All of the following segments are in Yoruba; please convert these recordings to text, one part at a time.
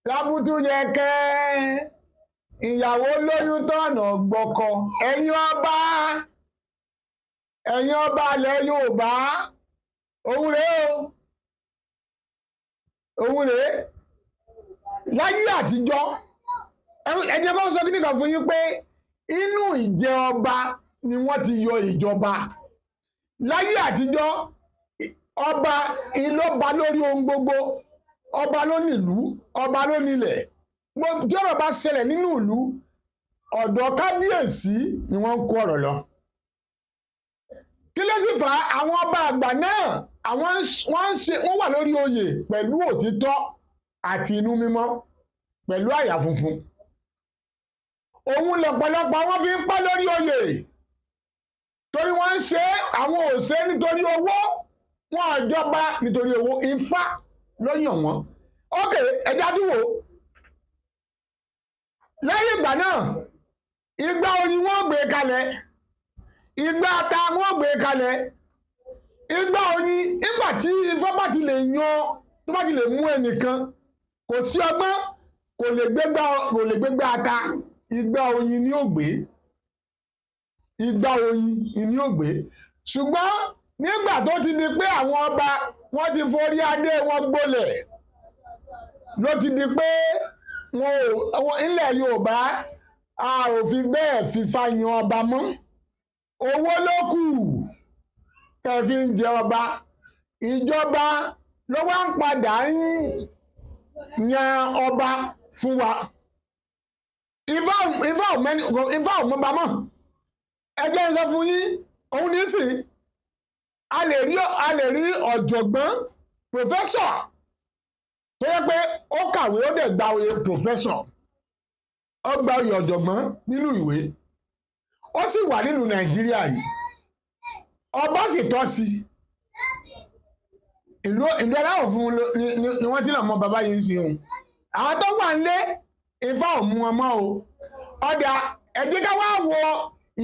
Lábútú yẹ kẹ́ ìyàwó lóyún tọ̀nà gbọ́kọ. Ẹ̀yin ọba, ẹ̀yin ọba ilẹ̀ Yorùbá, òun rèé o, òun rèé. Láyé àtijọ́, ẹ jẹ́ kó sọ kí nìkan fún yín pé inú ìjẹ ọba ni wọ́n ti yọ ìjọba. Láyé àtijọ́, ọba ìlọba lórí ohun gbogbo, ọba ló nílùú, ọba ló nílẹ̀. Tí ọ̀rọ̀ bá ṣẹlẹ̀ nínú ìlú, ọ̀dọ̀ kábíyèsí ni wọ́n ń kó ọ̀rọ̀ lọ. Kí ló sì fà á? Àwọn ọba àgbà náà, àwọn wọ́n ń ṣe, wọ́n wà lórí oyè pẹ̀lú òtítọ́ àti inú mímọ́, pẹ̀lú àyà funfun. Òun lọ̀pọ̀lọpọ̀ wọ́n fi ń pẹ́ lórí oyè, torí wọ́n ń ṣe, àwọn ò ṣe nítorí owó, wọn ò jọba nítorí owó. Ifá ló yàn wọ́n. Ókè, ẹja dúró. Lẹ́yìn ìgbà náà, igbá oyin wọ́n gbé kalẹ̀, igbá ata wọ́n gbé kalẹ̀, igbá oyin. Nígbà tí Ifá bá ti lè yan, tó bá ti lè mú ẹnìkan, kò sí ọgbọ́n, kò lè gbégbá, kò lè gbégbá ata, igbá oyin ni ó gbé, igbá oyin ni ó gbé. Ṣùgbọ́n nígbà tó ti di pé àwọn ọba wọ́n ti forí adé wọn gbolẹ̀, ló ti di pé wọn ò ilẹ̀ Yorùbá, a ò fi bẹ́ẹ̀ fífa yan ọba mọ́. Owó ló kù tẹ́ fi ń jẹ ọba. Ìjọba ló wá ń padà ń yan ọba fún wa. Ifá ò mẹ́ni, Ifá ò mọba mọ́. Ẹ jẹ́ n sọ fún yín, òun ní sìn, a lè rí ọ̀jọ̀gbọ́n, professor, tó yẹ pé ó kàwé, ó dẹ̀ gba oyè professor, ó gba oyè ọ̀jọ̀gbọ́n nínú ìwé, ó sì wà nínú Nàìjíríà yìí, ọba sì tọ́ sí. Ìlú aláwọ̀ fún ni wọ́n ti lọ mọ bàbá yìí ń sin òun. Àwọn tó wà nílé, Ifá ò mú wọn mọ́ o. Ọ̀dà, ẹ jẹ́ ká wá wo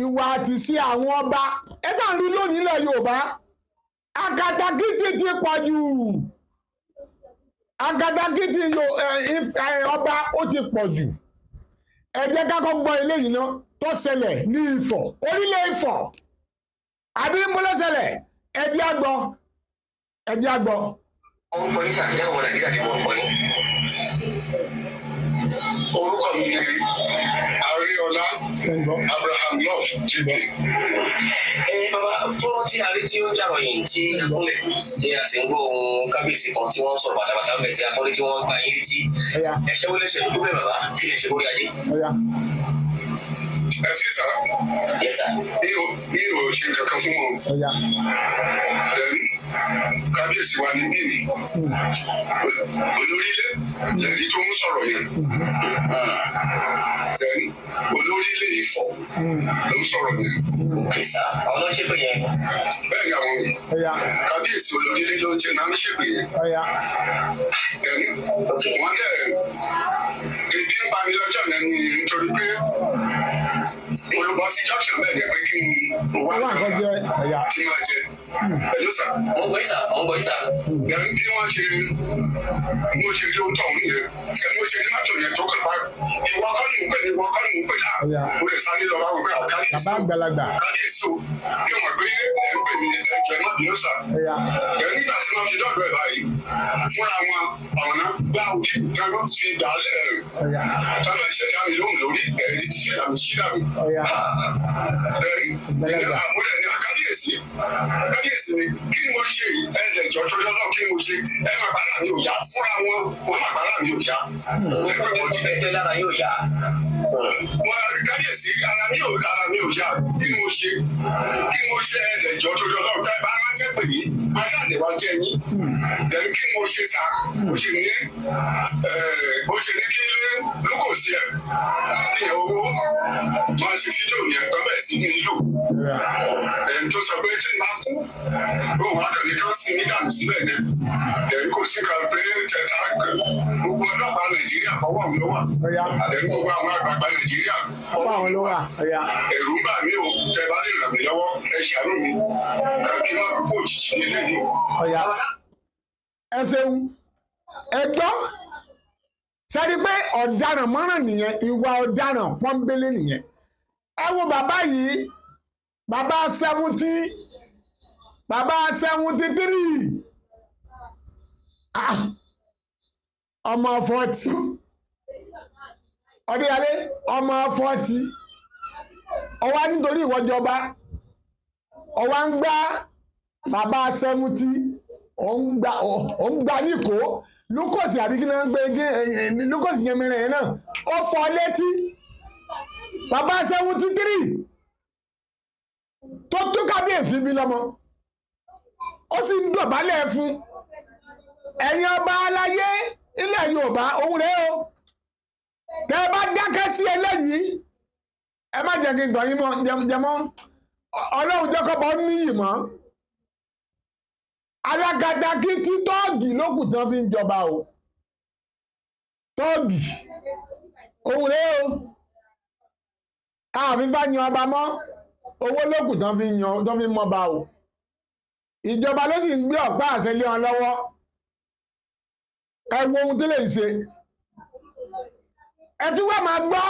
ìwà àti ṣe àwọn ọba. Ẹ kàn rí lónìí ilẹ̀ Yorùbá, akatakítí ti pọ̀ jù. Akatakítí ọba ó ti pọ̀ jù. Ẹ jẹ́ ká kọ́ gbọ́ eléyìí ná tó ṣẹlẹ̀ ní Ifọ̀, orílẹ̀ Ifọ̀ àbí ń bọ́ ló ṣẹlẹ̀. Ẹ jẹ́ á gbọ́, ẹ jẹ́ á gbọ́. Orúkọ yín ṣàfihàn ọmọ Nàìjíríà ní orúkọ yín. Orúkọ mi ni Aríọlá Ẹ ń gbọ́. Abraham Love Jíde. Ẹ bàbá, fọ́nrán tí a rí tí ó ń jàròyìn tí ẹ kúnlẹ̀ tí a sì ń gbọ́ ohun kábíyèsí kan tí wọ́n ń sọ̀rọ̀ bàtàbàtà ń bẹ̀ tí a kọ́lé tí wọ́n ń gba yín létí. Ẹ̀yà. Ẹ̀ṣẹ̀ wo lẹ́sẹ̀ ló bẹ́ẹ̀, bàbá? Kí lè ṣe lórí adé? Ẹ̀yà. Ẹ sì sá. Yes sir. Mi ò ṣe nǹkan kan fún wọn. Ẹ̀yà. Then kábíyèsí wa ní bíi olórí ilé lẹ́ni tó ń sọ̀rọ̀ yẹn. Then olórí ilé Ifọ̀ ló ń sọ̀rọ̀ yẹn. Okay sir, àwọn ló ń ṣépè yẹn. Bẹ́ẹ̀ ni, àwọn Ẹ̀yà. kábíyèsí olórí ilé ló ń jẹ náà ń ṣèpè yẹn. Ẹ̀yà. Then wọ́n dẹ̀ ebi ń pa mi lọ́jọ́ yẹn ni, nítorí pé olùbọ́ sí junction bẹ́ẹ̀ yẹn pé kí n wá Wọ́n wà nǹkan jẹ. Ẹ̀yà. tí máa jẹ pẹ̀lú sà. Mo ń gbọ́ yín sir, mo ń gbọ́ yín sir. Then bí wọ́n ṣe mo ṣe rí ohun tọ̀hún yẹn ẹ, mo ṣe ní mọ́tò yẹn tó kàn bá, ìwọ kọ́ ni mo pè ní, ìwọ kọ́ ni mo pè á. Ọ̀yà. Mo lè sáré lọ bá wọn pé kábíyèsí Bàbá o, àgbàlagbà. Kábíyèsí o, bí wọ́n pé ẹ ń pè mí, ẹ jọ̀ọ́, ẹ má bínú sà. Ẹ̀yà. Ẹ nígbà tí wọ́n fi dọ́dọ̀ ẹ̀ báyìí, fúnra wọn àwọn náà gbá òdì tí wọ́n fi dà á lẹ̀ Ọ̀yà. tọ́lá ìṣẹ̀dá mi lóhùn lórí ẹ̀rí tí ṣẹ̀dá mi ṣí dànù. Ọ̀yà. Ẹ̀rí àmúlẹ̀ ní kábíyèsí, kábíyèsí mi, kí ni mo ṣe yìí? Ẹ lè jọ torí Ọlọ́run, kí ni mo ṣe? Ẹ má gbàrà mi ò yá. Fúnra wọn, wọn má gbàrà mi ò yá. Ẹ pé mo ti Ẹ tẹ́ lára yóò yá. Wọn kábíyèsí, ara mi ò yá. Kí ni mo ṣe? Kí ni mo ṣe? Ẹ lè jọ torí Ọlọ́run, tá ẹ bá ránṣẹ́ pè yín, má ṣáà lè wá jẹ yín. Then kí ni mo ṣe sá? Ó ṣe ní kí lókòsí ẹ ní owó máa ṣe fídíò yẹn tó bẹ̀ sí ní ìlú Ọ̀yà. Ẹni tó sọ pé tí n bá kú, òun á kàn ní ká sin mí dànù síbẹ̀ yẹn. Ẹni kò sí kan pé tẹ̀ta gbogbo ọlọ́pàá Nàìjíríà, ọwọ́ mi ló wà. Ọ̀yà. Àdéhùn gbogbo àwọn àgbààgbà Nàìjíríà, Ọwọ́ àwọn ló wà. Ọ̀yà. Ẹ̀rù ń bà mí o. Tẹ bá lè ràn mí lọ́wọ́, ẹ ṣàánú mi kí n má kú òjijì ní eléyìí o. Ọ̀yà. Ẹ ṣeun. Ẹ gbọ́ sẹ́ni pé ọ̀daràn mọ́ràn nìyẹn, ìwà ọ̀daràn pọ́nbélé nìyẹn. Ẹ wo bàbá yìí, bàbá 70, bàbá 73, ah, ọmọ 40, ọdúnyàlé, ọmọ 40, ọwá nítorí ìwọ́jọba, ọwá ń gbá bàbá 70, ò ń gbá níkò lukosi àbí kí náà ń gbé lukosi yẹn mìíràn yẹn náà, ó fọ́ létí. Bàbá 73 tó tó kábíyèsí bí lọ́mọ, ó sì ń dọ̀bálẹ̀ fún. Ẹ̀yin ọba aláyé ilẹ̀ Yorùbá, òun rèé o. Tẹ́ ẹ bá dákẹ́ sí eléyìí, ẹ má jẹ́ kí n gbọ̀n yín mọ́ jẹmọ́. Ọlọ́run jẹ́ kọ́bọ̀ níyì mọ́. Alákatakítí tọ́ọ̀gì lókùn tán fi ń jọba o. Tọ́ọ̀gì òun rèé o. Àfi bá yan ọba mọ́, owó lókùn tán fi yan, tán fi mọ́ba o. Ìjọba ló sì ń gbé ọ̀pá àṣẹ lé wọn lọ́wọ́. Ẹ wo ohun tó lè ṣe. Ẹ tún wá máa gbọ́,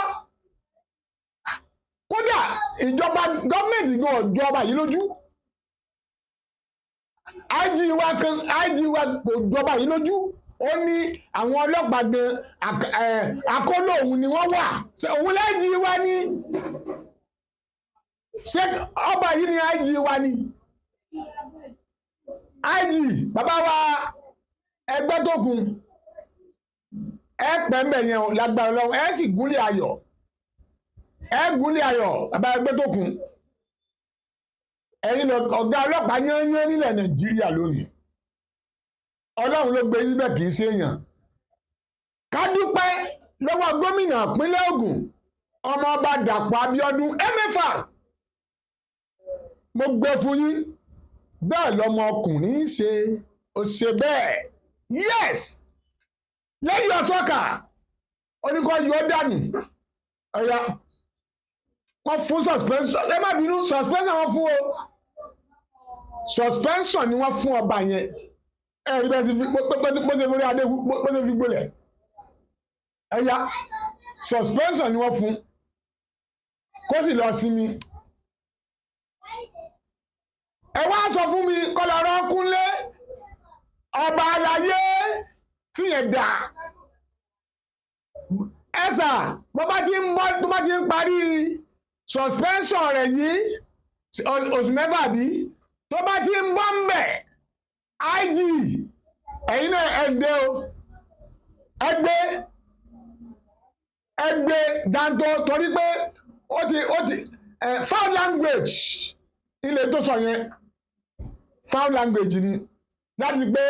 kódà ìjọba, gọ́ọ̀mẹ̀ntì gan ọ̀jọba yìí lójú. IG wa kan, IG wa kò jọba yìí lójú. Ó ní àwọn ọlọ́pàá gan akóló òun ni wọ́n wà. Ṣé òun l'IG wa ni? Ṣé ọba yìí ni IG wa ni? IG, bàbá wa ẹgbẹ́ tó kun, ẹ pẹ́ ń bẹ̀ yẹn o, lágbára Ọlọ́run. Ẹ sì gúnlẹ̀ ayọ̀, ẹ gúnlẹ̀ ayọ̀. Bàbá ẹgbẹ́ tó kun, ẹ̀yin ọ̀gá ọlọ́pàá yányán nílẹ̀ Nàìjíríà lónìí. Ọlọ́run ló gbé síbẹ̀, kì í ṣe èèyàn. Ká dúpẹ́ lọ́wọ́ gómìnà ìpínlẹ̀ Ògùn, ọmọọba Dàpọ̀ Abíọ́dún MFR. Mo gbé fún yín bẹ́ẹ̀ lọmọkùnrin ń ṣe, ó ṣe bẹ́ẹ̀. Yes, lẹ́yìn ọ̀sọ́kà oníkọ́ yọ dànù. Ọ̀yà wọ́n fún suspension. Ẹ má bínú, suspension wọ́n fún o. Suspension ni wọ́n fún ọba yẹn. Ẹ rí bẹ́ẹ̀ ti fi bó ṣe forí adé, bó ṣe fi gbolẹ̀. Ẹ̀yà suspension ni wọ́n fún, kó sì lọ sinmi. Ẹ wá sọ fún mi, kọlọ́rọ́ kúnlé ọba aláyé tíyẹn dà. Ẹ̀sà bó bá ti ń bọ́, tó bá ti ń parí suspension rẹ̀ yìí, oṣù 6 bí tó bá ti ń bọ́ ń bẹ̀, IG, ẹ̀yin náà ẹ̀ dé o. Ẹ gbé, ẹ gbé danto, torí pé ó ti foul language ilé tó sọ yẹn, foul language ni láti pé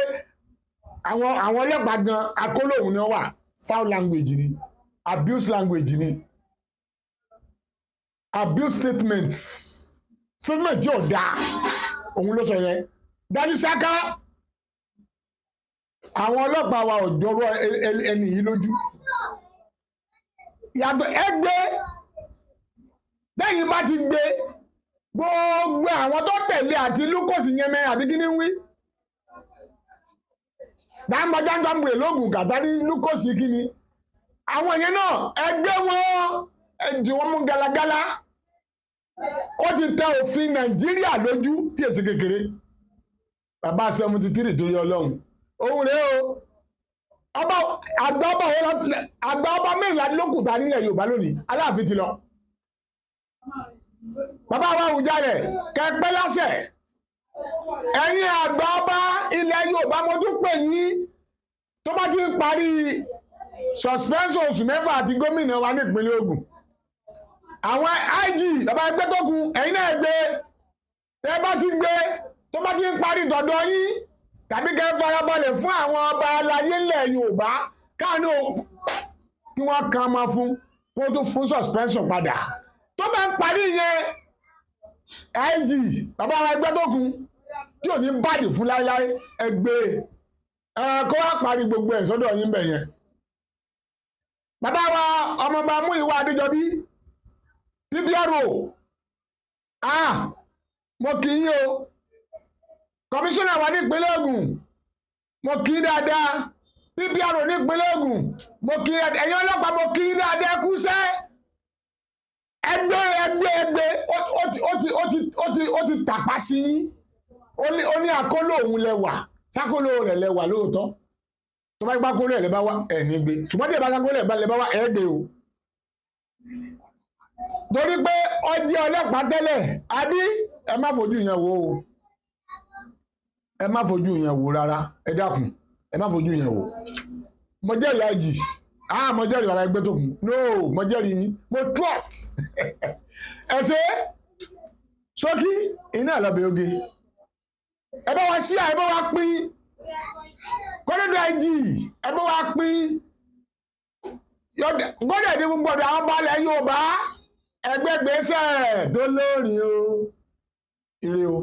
àwọn ọlọ́pàá gan akólóhùn ni wọ́n wà. Foul language ni, abuse language ni, abuse statements, statement tí ò dáa òun ló sọ yẹn. Dájú sáká, àwọn ọlọ́pàá wa ò jọrọ ẹni yìí lójú. Yàtọ̀ ẹgbẹ́ lẹ́yìn bá ti gbé gbogbo àwọn tó tẹ̀lé àti lukosi yẹn mẹ́rin àbí kí ni wí dáńbàjáńgbàmbèrè lóògùn kàtà ní lukosi kí ni àwọn yẹn náà, ẹgbẹ́ wọn ẹjì wọn mú galagala. Ó ti tẹ òfin Nàìjíríà lójú tí èsì kékeré. Bàbá 73, torí Ọlọ́run, òun rèé o. Ọba àgbà, ọba wo àgbà ọba mẹ́rìnlá ló kù ta nílẹ̀ Yorùbá lónìí? Aláàfin ti lọ. Bàbá wa Àwùjalẹ̀, kẹpẹ́ lásẹ̀. Ẹ̀yin àgbà ọba ilẹ̀ Yorùbá, mo tún pè yín. Tó bá ti ń parí suspension oṣù 6 àti gómìnà wa nípínlẹ̀ Ògùn, àwọn IG, bàbá ẹgbẹ́ tó kù, ẹ̀yin náà gbé. Tẹ́ bá ti gbé, tó bá ti ń parí tọ̀dọ̀ yín, tàbí kẹ́ farabalẹ̀ fún àwọn ọba aláyé ńlẹ̀ Yorùbá káàánú kí wọ́n kan máa fún kó tó fún suspension padà. Tó bá ń parí yẹn, IG, bàbá wa ẹgbẹ́ tó kù tí ò ní bàdì fún láéláé, ẹgbẹ́ ẹ kó wá parí gbogbo ẹ̀ sọ́dọ̀ yín bẹ̀ yẹn. Bàbá wa ọmọọba Múyìwá Adéjọbí, PPRO, ah, mo kì í yín o. Kọmíṣánná wa nípínlẹ̀ Ògùn, mo kì í dáadáa. PPRO nípínlẹ̀ Ògùn, mo kí ẹ̀yin ọlọ́pàá, mo kí dáadáa, kúṣẹ́. Ẹgbẹ́ ẹgbẹ́ ẹgbẹ́ ó ti ó ti ó ti ó ti ó ti tàpá sí yín. Ó ní àkóló òun lẹwà, sákóló rẹ̀ lẹwà lóòótọ́. Tó bá gbá kóló ẹ̀ lẹ́ bá wá, ẹ̀ ní gbé, ṣùgbọ́n tí ẹ bá sákóló ẹ̀ bá lẹ́ bá wá, ẹ̀ gbé o, torí pé ó jẹ́ ọlọ́pàá tẹ́lẹ̀, àbí? Ẹ má fojú yẹn wò ó, ẹ má fojú yẹn wò rárá. Ẹ dákun, ẹ má fojú yẹn wò. Mo jẹ́rìí IG, ah, mo jẹ́rìí bàbá ẹgbẹ́ tó kù. No, mo jẹ́rìí yín, mo trust ẹ. Ṣe ṣókí iná lọ́bẹ̀ oge. Ẹ bá wa ṣíà, ẹ bá wa pín kọ́dọ̀dọ̀ IG, ẹ bá wa pín gbọ́dọ̀ ní gbogbo ọ̀dọ̀ àwọn balẹ̀ Yorùbá. Ẹgbẹ́ gbèsè tó lórin o, ire o.